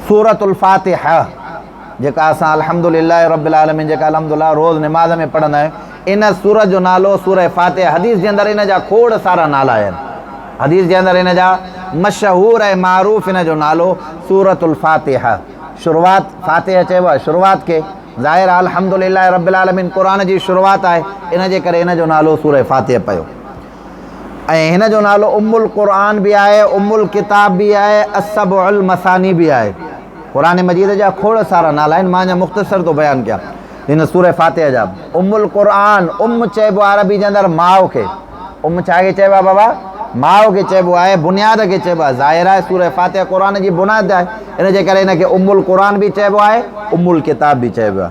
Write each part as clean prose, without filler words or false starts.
سورة الفاتحه جيڪا اسان الحمد لله رب العالمين جيڪا الحمد لله روز نماز ۾ پڙهندا آهيون ان سورت جو نالو سورة فاتحه حديث جي اندر ان جا کوڙ سارا نالا آهن حديث جي اندر ان جا مشهور ۽ معروف ان جو نالو سورة الفاتحه شروعات فاتحه چئبو آهي شروعات کي ظاهر آهي الحمد لله رب العالمين قرآن جي شروعات آهي ان جي ڪري ان جو نالو سورة فاتحه پيو ۽ هن جو نالو ام القرآن به آهي، ام الڪتاب به آهي، السبع المثاني به آهي. قرآن مجيد جا کوڙ سارا نالا آهن، مان اڃا مختصر ٿو بيان ڪيان هن سورة فاتحه جا. ام القرآن، ام چئبو آهي عربي جي اندر ماء کي. ام ڇا کي چئبو آهي بابا؟ ماء کي چئبو آهي، بنياد کي چئبو آهي. ظاهر آهي سورة فاتحه قرآن جي بنياد آهي، ان جي ڪري هن کي ام القرآن به چئبو آهي، ام الڪتاب به چئبو آهي.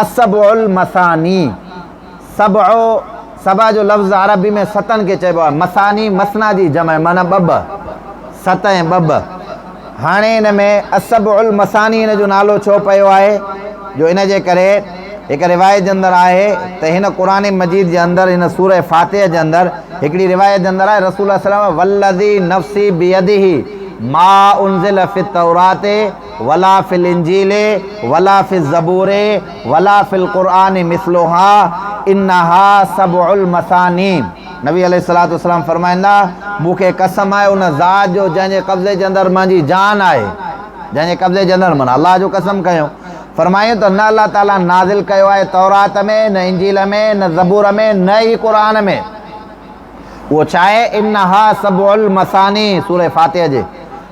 السبع المثاني، سبع، سبع جو لفظ عربي ۾ ستن کي چئبو آهي. مثاني، مثنيٰ جي جمع معنيٰ ٻه ٻه، ست ۽ ٻه ٻه. هاڻي ان ۾ السبع المثاني ان جو نالو ڇو پيو آهي جو ان جي ڪري هڪ روايت جي اندر آهي ته هن قرآن مجيد جي اندر هن سورة فاتحه جي اندر هڪڙي روايت جي اندر آهي رسول الله صلي الله عليه وسلم والذي نفسي بيده ما انزل في التوراة ولا في الانجيل ولا في الزبور ولا في القرآن مثلها انها سبع المثاني نبي عليه الصلوة والسلام فرمائن ٿا، مون کي قسم آهي ان ذات جو جنهن جي قبضي جي اندر منهنجي جان آهي، جنهن جي قبضي جي اندر معنيٰ الله جو قسم کنيو، فرمايائون ته نه الله تعاليٰ نازل ڪيو آهي تورات ۾ نه انجيل ۾ نه زبور ۾ نه ئي قرآن ۾. اهو ڇا آهي؟ انها سبع المثاني سورة فاتحه جي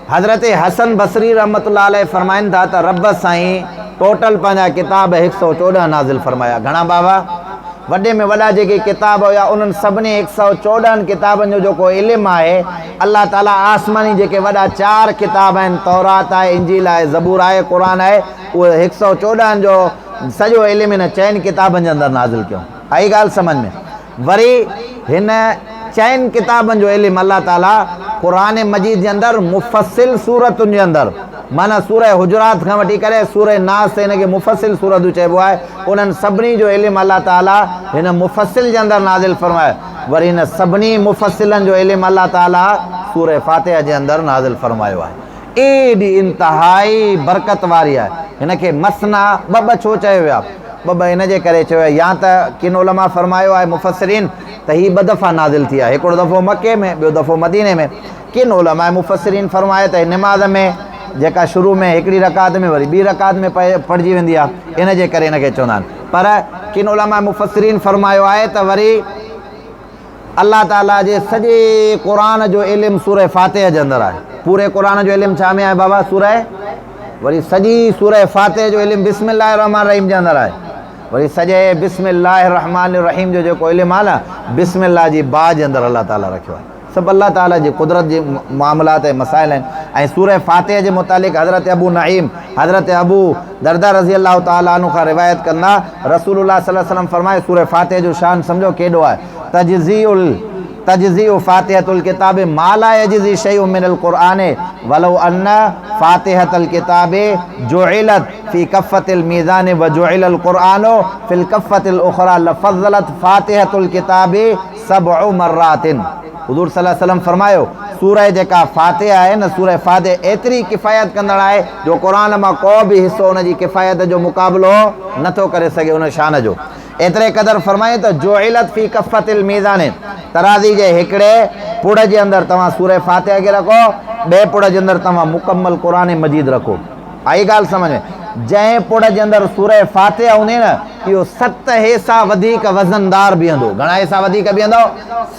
حضرت حسن بصري رحمة الله عليه فرمائن ٿا ته رب سائين ٽوٽل پنهنجا ڪتاب هڪ سئو چوڏهن نازل فرمايا. گهڻا بابا؟ وڏي ۾ وڏا جيڪي ڪتاب هيا انهن سڀني هڪ سئو چوڏهن ڪتابن جو جيڪو علم آهي الله تعالي آسماني جيڪي وڏا چار ڪتاب آهن تورات آهي، انجيل آهي، زبور آهي، قرآن آهي اهي هڪ سئو چوڏهن جو سڄو علم هن چئن ڪتابن جي اندر نازل ڪيو. آئي ڳالهه سمجهه ۾؟ وري هن چئن ڪتابن جو علم الله تعالي قرآن مجيد جي اندر مفصل سورتن جي اندر معنيٰ سورة حجرات کان وٺي ڪري سورة ناس تائين هن کي مفصل سورتون چئبو آهي انهن سڀني جو علم الله تعالي هن مفصل جي اندر نازل فرمايو وري هن سڀني مفصلن جو علم الله تعالي سورة فاتحه جي اندر نازل فرمايو آهي. ايڏي انتهائي برڪت واري آهي. هن کي مثنيٰ، ٻه ٻه ڇو چيو ويو آهي؟ ٻه ٻه ان جي ڪري چيو ويو آهي يا ته ڪن علماء فرمايو آهي، مفسرين، ته هي ٻه دفعا نازل ٿي آهي، هڪڙو دفعو مڪي ۾ ٻيو دفعو مديني ۾. ڪن علماء مفسرين فرمايو ته نماز ۾ جيڪا شروع ۾ هڪڙي رڪعت ۾ وري ٻي رڪعت ۾ پڙهجي ويندي آهي ان جي ڪري ان کي چوندا آهن. پر ڪن علماء مفسرين فرمايو آهي ته وري. الله تعاليٰ جي سڄي قرآن جو علم سورة فاتحه جي اندر آهي. پوري قرآن جو علم ڇا ۾ آهي بابا؟ سورة وري سڄي سورة فاتحه جو علم بسم الله الرحمٰن الرحيم جي اندر آهي. وري سڄي بسم الله الرحمٰن الرحيم جو جيڪو علم آهي نه بسم الله جي با جي اندر الله تعاليٰ رکيو آهي. سڀ الله تعاليٰ جي قدرت جي معاملات ۽ مسائل آهن ۽ سورة فاتحه جي متعلق حضرت ابو نعيم حضرت ابو درداء رضي الله تعالٰي عنه کان روايت ڪندا رسول الله صلي الله عليه وسلم فرمايو سورة فاتحه جو شان سمجهو ڪيڏو آهي تجزيء تجزيء فاتحة الڪتاب ما لا يجزي شيء من القرآن ولو ان فاتحة الڪتاب جعلت في كفة الميزان وجعل القرآن في الكفة الاخرى لفضلت فاتحة الڪتاب سبع مرات حضور صلي الله عليه وسلم فرمايو، سورة جيڪا فاتحه آهي نه سورة فاتحه ايتري ڪفايت ڪندڙ آهي جو قرآن مان ڪو به حصو ان جي ڪفايت جو مقابلو نه ٿو ڪري سگهي ان شان جو ايتري قدر فرمايو ته جعلت في کفة الميزان ترازي جي هڪڙي پڙ جي اندر توهان سورة فاتحه کي رکو ٻئي پڙ جي اندر توهان مڪمل قرآن مجيد رکو. آئي ڳالهه سمجهه ۾؟ جنهن پڙ جي اندر سورة فاتحه هوندي نه، اهو ست حصا وڌيڪ وزندار بيهندو. گهڻا حصا وڌيڪ بيهندو؟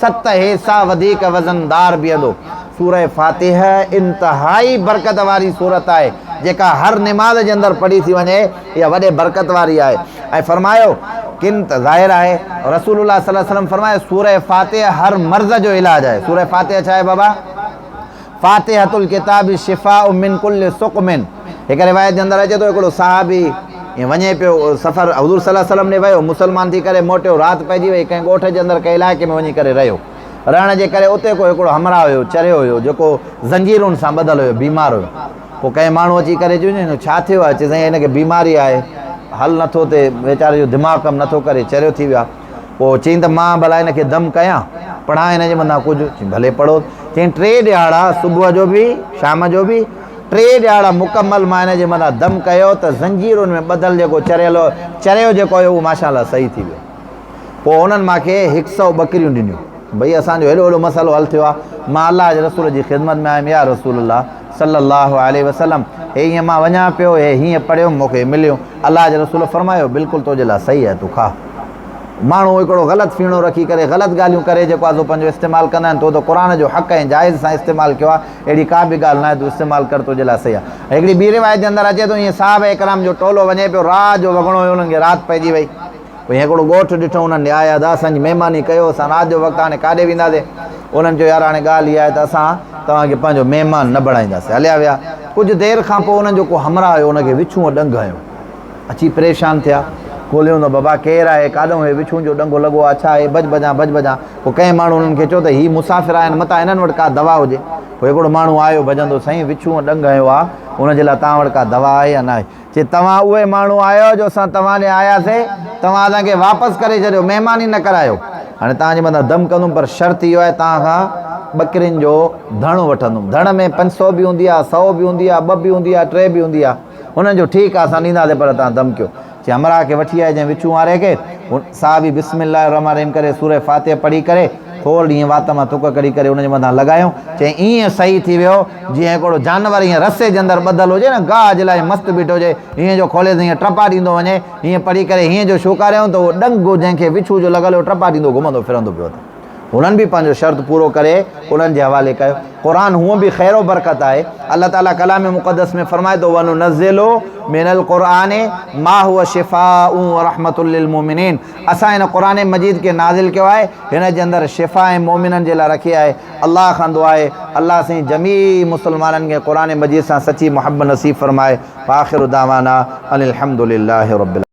ست حصا وڌيڪ وزندار بيهندو. سورة فاتحه انتهائي برڪت واري سورت آهي، جيڪا هر نماز جي اندر پڙهي ٿي وڃي، اها وڏي برڪت واري آهي. ۽ فرمايو ڪن ته ظاهر آهي، رسول الله صلي الله عليه وسلم فرمايو، سورة فاتحه هر مرض جو علاج آهي. سورة فاتحه ڇا آهي بابا؟ فاتحة الڪتاب شفاء من ڪل سقم هڪ روايت جي اندر اچي ٿو هڪڙو صحابي ائين وڃي پيو سفر حضور صلي الله عليه وسلم ڏي ويو مسلمان ٿي ڪري موٽيو رات پئجي وئي ڪنهن ڳوٺ جي اندر ڪنهن علائقي ۾ وڃي ڪري رهيو رهڻ جي ڪري اتي ڪو هڪڙو همراهه هيو چريو هيو جيڪو زنجيرن سان ٻڌل هيو بيمار هيو پوء ڪنهن ماڻهو اچي ڪري چيو هن ڇا ٿيو آهي چي سائين هن کي بيماري آهي هل نٿو ٿئي ويچاري جو دماغ ڪم نٿو ڪري چريو ٿي ويو آهي پوء چيائين ته مان ڀلا هن کي دم ڪيان، پڙهان هن جي مٿان ڪجهه؟ چيائين ڀلي پڙهو. چيائين ٽي ڏهاڙا صبح جو به، شام جو به ٽي ڏهاڙا مڪمل مان ان جي مٿان دم ڪيو ته زنجيرن ۾ ٻڌل جيڪو چريل چريو جيڪو هيو اهو ماشاء الله صحيح ٿي ويو. پوء انهن مان کي هڪ سئو ٻڪريون ڏنيون. ڀئي اسان جو هيڏو وڏو مسئلو حل ٿيو آهي. مان الله جي رسول جي خدمت ۾ آيم يا رسول الله صلي الله عليه وسلم هي ائين مان وڃان پيو هي هيئن پڙهيم مون کي مليون. الله جي رسول فرمايو بلڪل تو جي لاء صحيح آهي تون کاء. ماڻهو هڪڙو غلط ڦيڻو رکي ڪري غلط ڳالهيون ڪري جيڪو آهي سو پنهنجو استعمال ڪندا آهن تو ته قرآن جو حق ۽ جائز سان استعمال ڪيو آهي اهڙي ڪا به ڳالهه ناهي تون استعمال ڪر تنهنجي لاء صحيح آهي. هڪڙي ٻي روايت جي اندر اچي ٿو ائين صحابه ڪرام جو ٽولو وڃي پيو رات جو وڳڻو هيو انهن کي رات پئجي وئي پوء هڪڙو ڳوٺ ڏٺو انهن ڏي آيا ادا اسان جي مهماني ڪيو اسان رات جو وقت هاڻي ڪاڏي وينداسين انهن چيو يار هاڻي ڳالهه اها آهي ته اسان توهان کي پنهنجو مهمان نه بڻائينداسين هليا ويا ڪجهه دير کان پوء انهن جو ڪو همراهه هيو ان کي وڇونء ڏنگ هنيو اچي پريشان ٿيا. ڳوليون ته بابا ڪير آهي، ڪاڏئون هي وڇون جو ڏنگو لڳو آ، ڇا آهي، ڀڄ ڀڄان ڀڄ ڀڄان. پوء ڪنهن ماڻهو انهن کي چيو ته هي مسافر آهن، متان هنن وٽ ڪا دوا هجي. پوء هڪڙو ماڻهو آيو ڀڄندو، سائين وڇونء ڏنگ هنيو آ، ان جي لاء توهان وٽ ڪا دوا آهي يا ناهي؟ چي توهان اهي ماڻهو آهيو جو اسان توهان ڏي آياسي، توهان اسان کي واپس ڪري ڇڏيو، مهمان ئي نه ڪرايو. هاڻي توهان جي مٿان دم ڪندم، پر شرط اهو آهي توهان کان ٻڪرين جو ڌڻ وٺندم. ڌڻ ۾ 500 به هوندي آ، سئو به هوندي آ، ٻه به هوندي آ، ٽي به هوندي آ. هنن چيو، ٺيڪ آ، اسان ڏينداسين پر توهان دم ڪيو. چي، همراهه کي وٺي آء جنهن وڇون واري کي. صحابي بسم الله الرحمٰن الرحيم ڪري سورة فاتحه پڙهي ڪري ٿورڙ ائين وات مان ٿڪ ڪڍي ڪري ان جي مٿان لڳايائون. چيائين، ائين صحيح ٿي ويو جيئن هڪڙو جانور ائين رسي جي اندر ٻڌل هجي نه گاهه جي لاء مست بيٺو هجي هيئن جو کوليس ائين ٽپا ڏيندو وڃي هيئن پڙهي ڪري هيئن جو شوڪاريائون ته اهو ڏنگ جنهن کي وڇون جو لڳل هيو ٽپا ڏيندو گهمندو ڦرندو پيو وتي. هنن به پنهنجو شرط پورو ڪري انهن جي حوالي ڪيو. قرآن هونء به خير و برڪت آهي. الله تعاليٰ ڪلام مقدس ۾ فرمائي ٿو، وننزل من القرآن ما هو شفاء ورحمة للمؤمنين اسان هن قرآن مجيد کي نازل ڪيو آهي، هن جي اندر شفا ۽ مؤمنن جي لاء رکي آهي. الله کان دعا آهي الله سائين جميع مسلمانن کي قرآن مجيد سان سچي محبت نصيب فرمائي. واخر دعوانا ان الحمد لله رب العالمين.